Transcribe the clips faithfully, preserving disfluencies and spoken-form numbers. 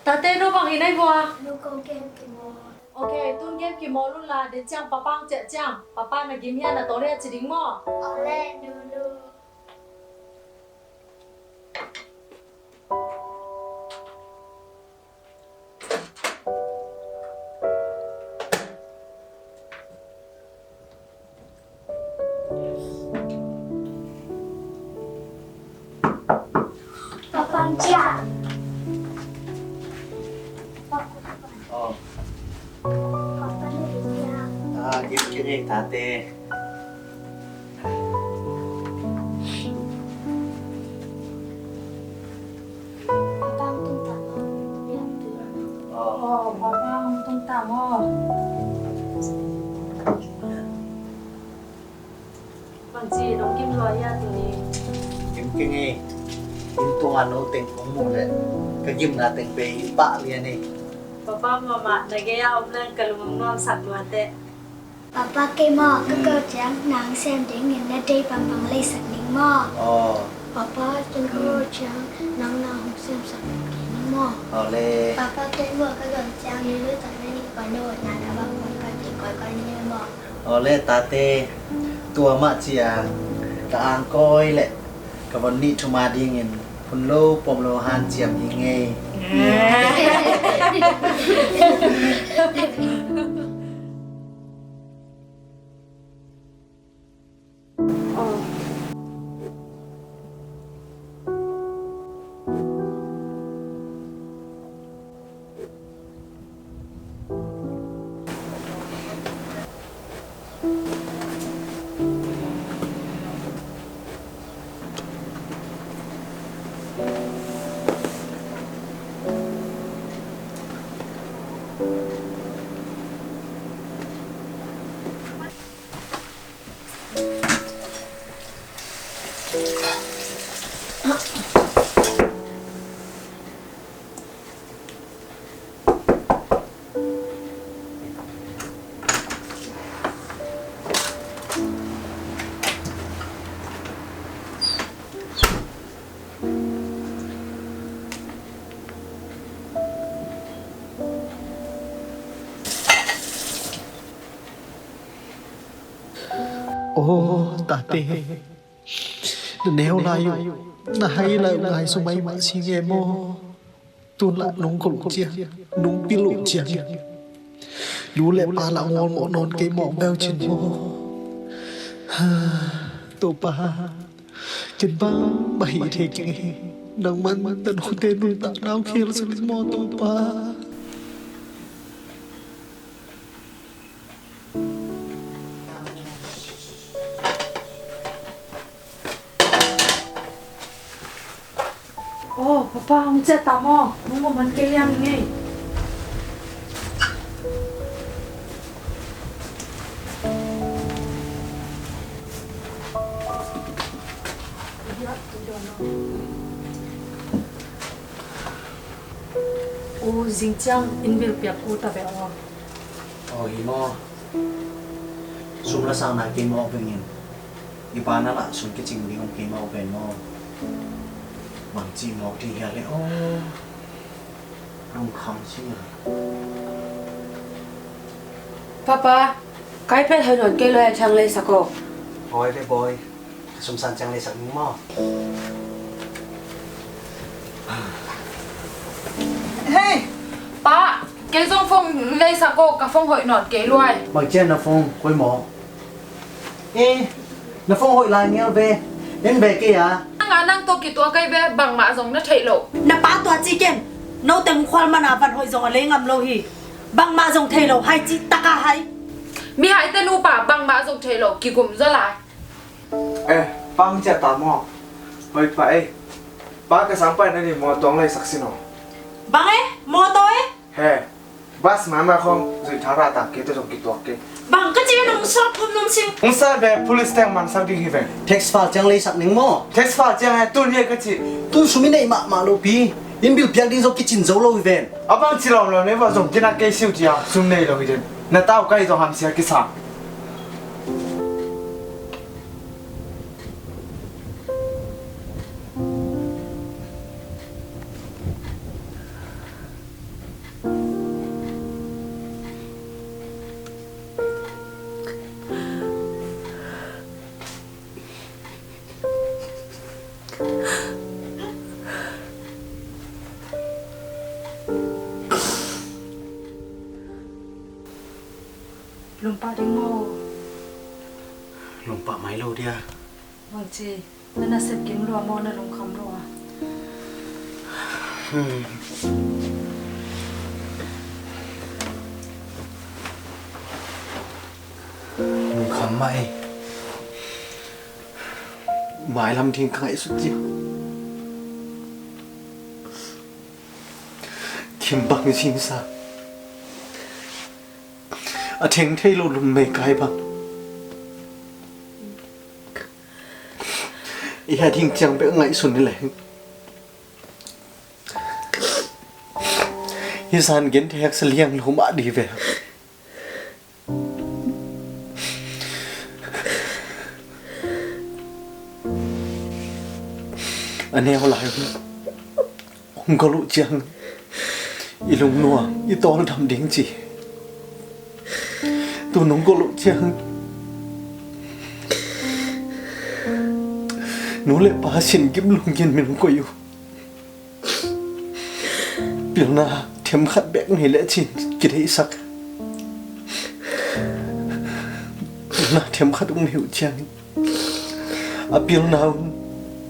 Tate, no bang hi nai vua? Nu ko game kimawl. Ok, tun game kimawl un la, den ciang papa hong ciah ciang papa na gim hiam na tawh leh ci ding maw? Awle nunu. Papang ciah. Oh. Papang ciah. Ah, game kene tate. Papa hong tung ta maw? Oh, papa hong tung ta maw? Bangci nong gim lua hia tuni? Gim keng ei. Inn tungah no teng kong muh leh ka gimna teng bei in pah lian ei. Papa, mahmah na gei a om leng ka lung hong nuamsak lua teh. Papa, kei maw, ka ko ciang nang sem dingin na dei bangbang leisak ning maw? Aw. Papa, ken ka ko ciang nang na hong semsak ding maw? Aw le. Papa, kei maw, ka ko ciang ni lui tak na ni pa no na na bangbang ka ti koi koi ni maw? Aw le tate, tua mah ciang ka angkawi le ka von nih thuma dingin phun lo pom lo hanciam hi ngei. Aw tate, na neu lai uh, na hai lai uh ngai sumai mah si nge maw? Tun lah nong kol uh ciang, nong pil uh ciang, nu le pa lah ngol mawh nawn kei mawk beu cin maw? Topa, ken bang mah hih thei keng hi. Nangman na note nuntak nau khel sak in maw Topa. Aw, papa, hong ciah ta maw? Nong om man kei liang ing ei. U, zing ciang inn bil piak u ta ve aw. Aw, hi maw? Sum la sang nai kei mawk vengin i pa na lah sum kicing ding om kei mawk ven maw? Bangci mawk ding hia le aw. Lungkham ci a. Papa, ka iPad hoih nawn kei lua, ciang leisak aw. Aw ve bawi. Sumsan ciang leisak ning maw? Hei! Pa, kei zong phone leisak aw, ka phone hoih nawn kei luai. Bang ciang na phone koi maw? Eh, na phone hoih lai ngial ve. En ve kei a. Nang a nang tawh kituak kei ve, bangmah zong na theih loh. Na pa tua ci ken. Note hong khual mana van hoih zong a lei ngam lo hi. Bangmah zong thei lo, hai ci taka hai. Mihaite nupa bangmah zong thei lo, kigum zaw lai. Eh, pang ciah ta maw? Hoi pa ei. Pa ka sang pai na ni maw, tuang lai sak sin aw. Bang eh? Mawtaw eh? He. Bas mama khong zui thara ta ke, te zong kituak ke. Bang ka ci nung sawp kum nung sim. Ung sa ve, police teng man sak ding hi ve. Tax file ciang lei sak ning maw? Tax file ciang he, tun hi ka ci. Tu sum i nei mahmah lo pi. Inn bill piak ding zong kicin zo lo hi ven. A bang ci lawm lo nei va zong kina kei siu cia, sum nei lo hi den. Na tau kai zong hamsia kisa. Lungpah ding maw? Lungpah mai lo dia. Bangci, na nasep kim lua maw, na lungkham lua? Hmm. Lungkham mah ei. Mailam ding ka ngaihsut cia. Kim bang singsa. A theng thei lo lum mei kai bang. I ha ding ciang bek ngaihsun ni leng. Hi san gen thek sa liang lo mah di ve. A neu lai hun. Hong gol uh ciang i lungnuam, i tawldam ding ci. Tu nong gol uh ciang nu le pa sin gim lungin min hong koih uh. Pilna themkhat bek nei le cin kideihsak. Pilna themkhat hong nei uh ciang a pilna un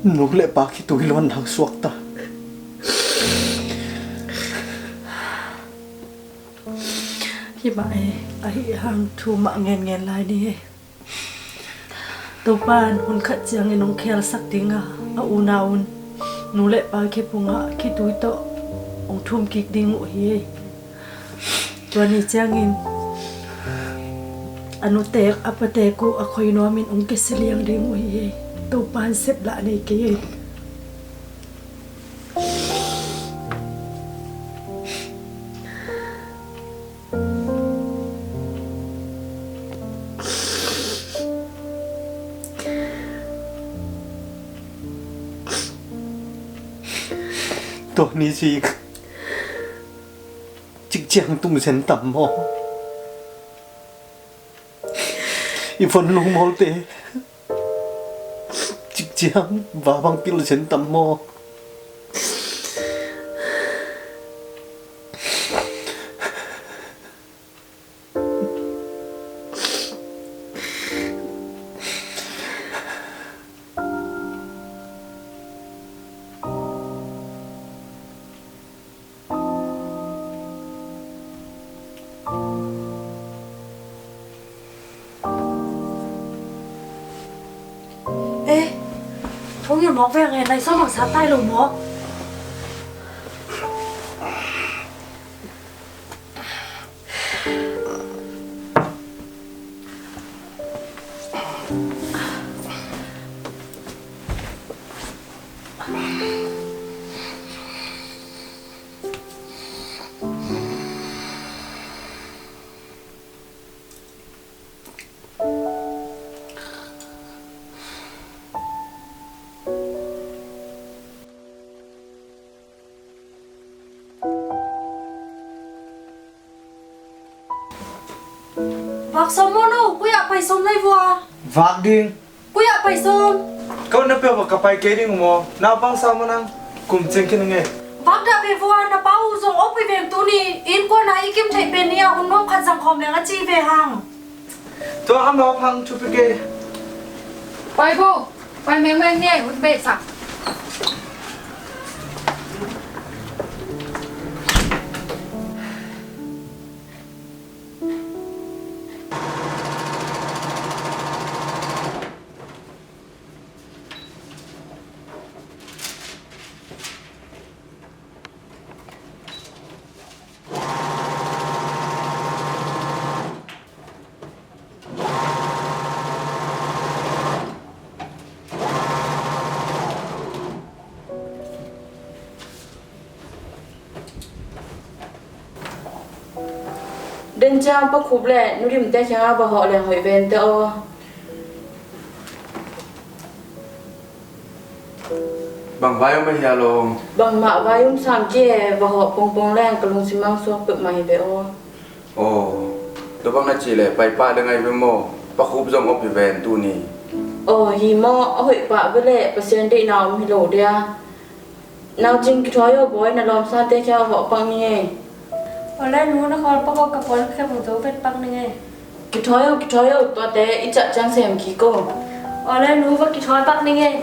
nu le pa khitui luan nang suakta. Hi mah e, ahi hang thu mah ngenngen lai ni e. Topan hun khat ciangin hong khelsak dinga a unau un nu le pa khipungah khitui tawh hong thum kik ding uh hi e. Tua ni ciangin a nutek a patek uh a khoi nuamin hong kisia liang ding uh hi ei. Topan seplah nei kei ei. Tua ni zik cikciang tung zen tam maw? I von lungmawlte cikciang va bang pil zen tam maw? Eh, thong yun mawk veng e, nai sawm bang sa tai lo maw? Vak sawm maw no, koi ah pai sawm lai vua. Vak ding. Koi ah pai sawm. Ko na peuh va ka pai kei ding maw? Naupang sa maw nang? Kum ceng khin nge. Vak dah ve vua, na pa uh zong awk pi veng tuni. Innkuan a i kim theih pen ni a hun nuam khat zang khawm leng a ci ve hang. Tua a mawk hang thupi kei. Pai bo, pai mengmeng ni a hun beihsak. Den ciang Pa Khup le Nu Dim te kiangah va hawh leng hoih ven teh aw. Bang vai om ahi a lawm? Bangmah vai om sam kei e, va hawh pongpong leng ka lungsim mang suak peuhmah hi ve aw. Aw, tua bang na cih leh pai pah leng ahi ve maw? Pa Khup zong op hi ven tuni. Aw, hi maw, a hoih pah ve leh Pasian deihna om hi lo dia. Naucing, kithawi aw bawi, na lawmsate kiangah hawh pak ning ei. Aw le nu, na khawl pak aw, ka puan ka khep uh zo vet pak ning ei. Kithawi aw, kithawi aw, tuate i ciah ciang sem kik aw. Aw le nu, va kithawi pak ning ei.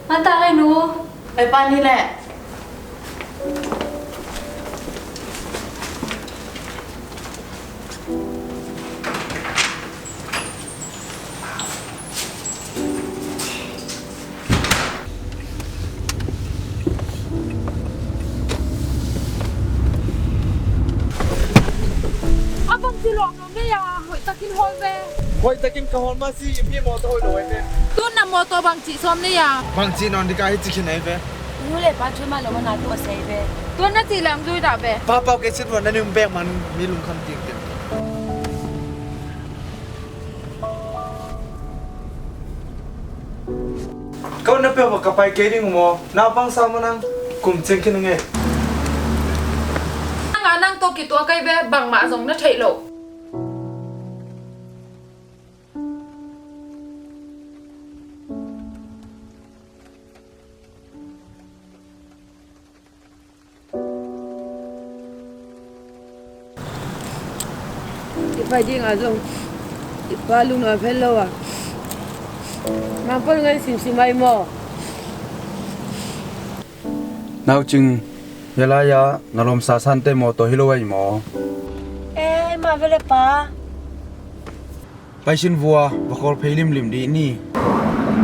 Mata lei nu. Pai pan ni leh. A bangci lawm lo nei a, hoih takin hawl ve. Hoih takin ka hawl mah si, i pi mawtaw hoih lo ai ve. Tun na mawtaw bangci sawm nei a? Bangci nawn dika hi ci khin ai ve. Nu le pa thu mah lo mana tu a sei ve. Tun na ci lam zui dah ve. Pa pau ke sit ruan na ning bek man mi lungkham ting ting. Ka ut na peuh ka pai kei ding uh maw? Naupang sa maw nang? Kum cing khin ing ei. Nang a nang tawh kituak ai ve, bangmah zong na theih loh. I pai dingah zong i pa lungnuam hel lo a, mangpol ngai simsim ai maw? Naucing, hia lai-ah na lawmsa sante mawtaw hi lo ai maw? E, ai mah vele pa. Paisin vua, va khawl phei limlim dih ni.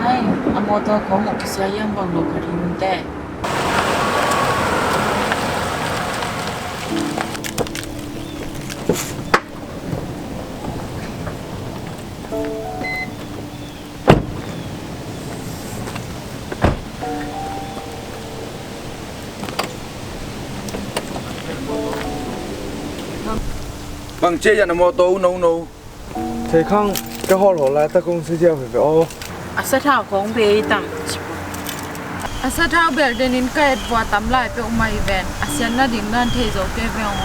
Ai, a mawtaw khawng a kisia hiam bang lo khat hi mun teh. Bang cia hian a mawtaw uh nono. Thei khang ka hawlhawl laitak kong si ziau veve aw. A sathau khawng bei tam. A sathau bel denin ka et vua tam lai peuh mai ven. A sian nading nan thei zo ke ve aw.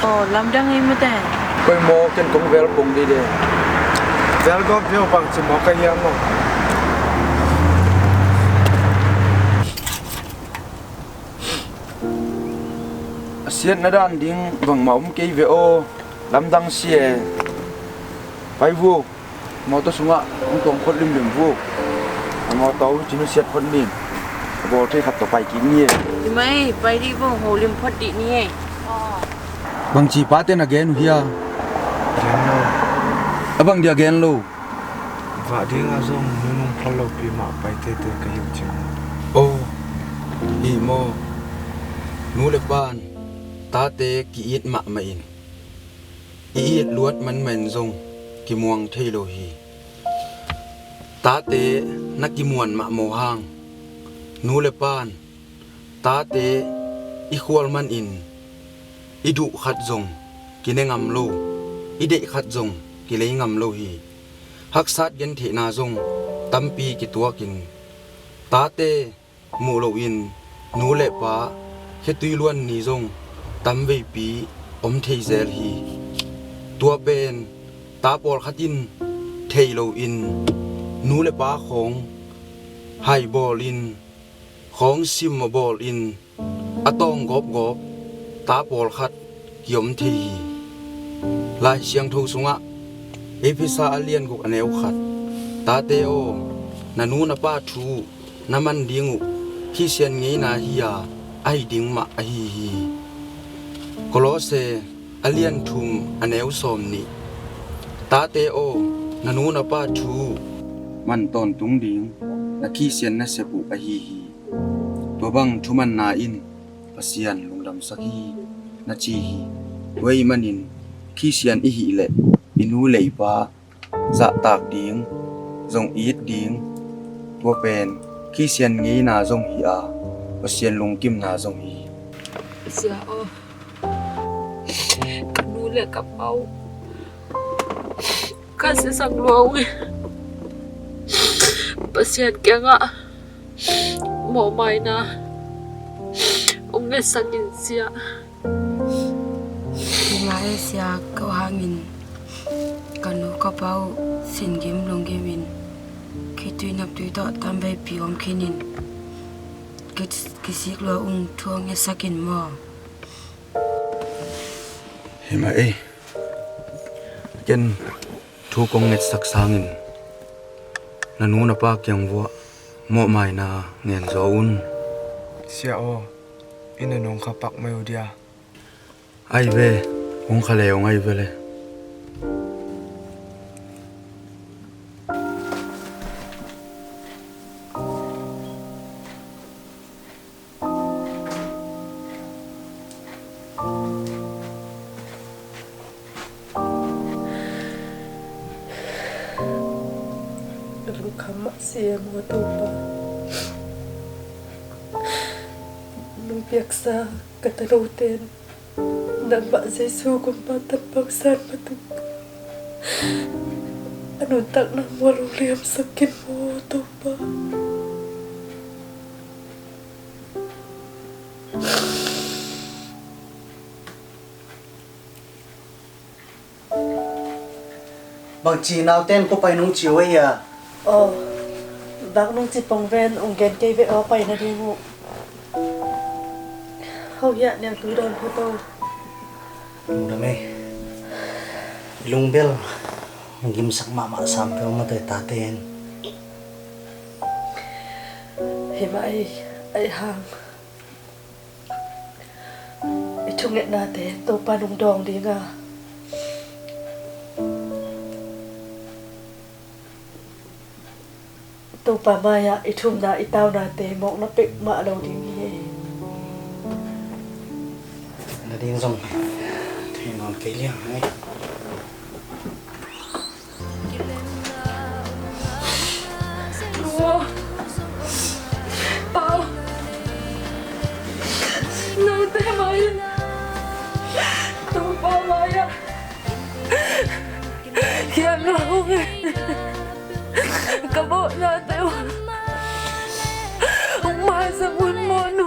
Aw, lamdang ei mate. Koi maw ken kong vel pong dih de. Vel gawp viau bang ci maw ka hiam aw. A siatna dan ding bangmah om kei ve aw. Lamdang si e. Pai vuk. Mawtaw sungah hong tuang phot limlim vuk. A mawtaw uh cin uh siat phot nin. A bawl thei khat tawh pai kik ni e. Hi mai, pai dih vuk, holim phot dih ni e. Bangci pate na gen uh hia? Gen lo. A bang dia gen lo? Vah dingah zong nunung phal lopi mah pai tete ka hi uh cin. Aw, hi maw? Nu le pan tate ki-it mahmah in, i it luat manmah in zong kimuang thei lo hi. Tate na kimuan mahmah uh hang, nu le pan tate i khual manin i duh khat zong kine ngam lo, i deih khat zong kilei ngam lo hi. Haksat gentheihna zong tampi kituakin tate muh loin nu le pa khetui luan ni zong tamveipi om thei zel hi. Tua pen ta pawlkhat in thei loin nu le pa khawng hai bawlin khawng sim a bawlin a tawng gawpgawp ta pawlkhat kiom thei hi. Lai Siangtho sungah Efesa a lian guk a neu khat, tate aw, na nu na pa thu na man ding uh Khristian ngeina hi-a ahi ding mah ahi hi. Kolose a lian thum a neu sawm nih, tate aw, na nu na pa thu man tawntung ding na Khristian nasep uh ahi hi. Tua bang thumanna in Pasian lungdamsak hi na ci hi. Tua ahih manin Khristian i hih leh i nu le i pa zahtak ding, zong it ding, tua pen Khristian ngeina zong hi a, Pasian lungkimna zong hi. Sia aw, ka nu le ka pa uh ka siasak lua ung hi. Pasian kiangah mawhmaina hong ngetsak in sia. Hi mah e sia, ko hangin ka nu ka pa uh singim lunggim in khitui naptui tawh tamveipi om khinin ki, kisik lua ung, thu hong ngetsak in maw. Hi mah e, ken thu kong ngetsak sangin na nu na pa kiang vuah mawhmaina ngen zaw un. Sia aw, i na nong kha pak mai uh dia. Ai ve, hong kha le hong ai ve le. Lungkham mah si e maw Topa. Nong piaksa ka tanote in nangmah Jesu kumpa tampang san patuk a nuntakna mual hong liamsak in maw Topa. Bangci naute in khuapai nungci uh ahi a? Aw, vak nungci pong ven, ong gen kei ve aw, pai nading uh. Ho hiah niangtui dawn phot aw. Lungdam ei. I lungbel gimsak mahmah sam peuhmah tawh i tate in. Hi mah ei, ei hang. I thungetnate Topa nung dawng ding a, Topa mai-ah i thumna i taunate mawkna pek mah lo ding hi. Na ding zong thei nawn kei liang hang ei. Nu aw, Pa aw, note mai-ah, Topa mai-ah kiam lo hi. Ka mawhnate uh hong maisak un maw nu.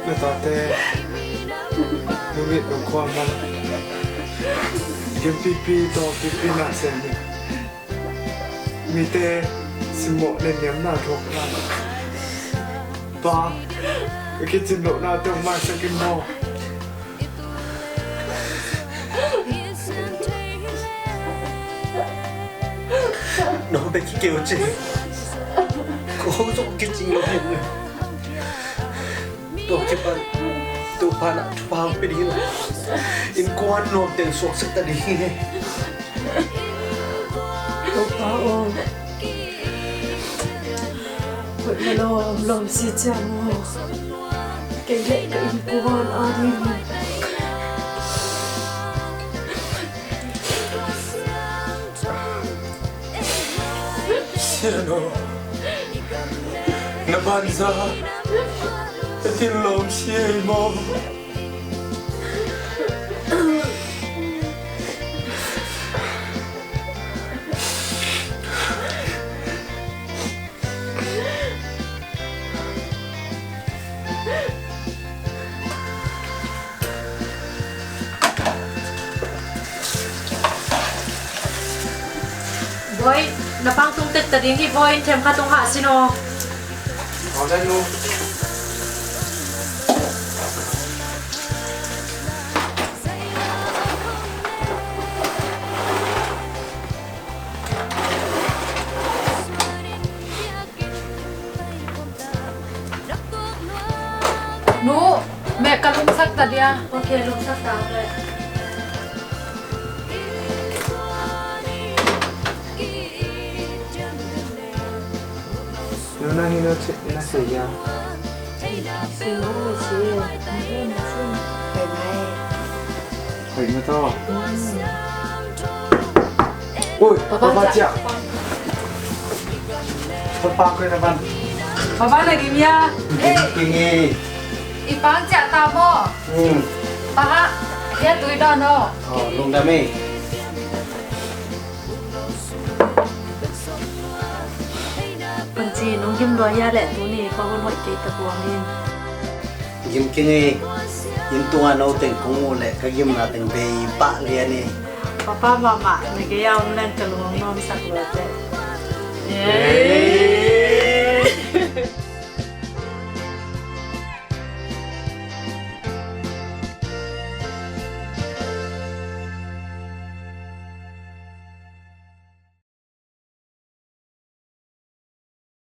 Na tate nungit nungkhua man gimpipi tawh pipi na sem ni. Mite simmawh le niamna thuakna, Pa, ka kicin lohnate hong maisak in maw. No bek hi kei uh ci. Ko zong kicing lo hi. Tua kipan Topa na thupha hong pia ding hi. Innkuan nuam teng suaksak ta ding hi. Topa aw, hoih na lo a om lawm si ciang aw. Kei le ka innkuan a ding Sian aw, na banza na til lawm si ei maw? Bawi, na pang tung tek ta ding hi, bawi, in them khat tung hah sin aw. Nu, meh ka lungsak ta dia. Ok, lungsak ta le. Nang hi no che na se ya. Sin o si. Pai mai. Pai mai to. Ui, papa, papa cia. Cia. Papa ko na ban. Papa na gim ya. Gim, eh, gim e. I pang cia ta mo. Hmm. Papa, ya tui don o. Oh, lungdam e. Panci, nong gim lua ya leh tuni ka hun hoih kei ta buang in. Gim keng e, inn tungah no teng kong muh leh ka gimna teng bei pah lian e. Papa mahmah na gei a om leng ka lung hong nuamsak lua teh.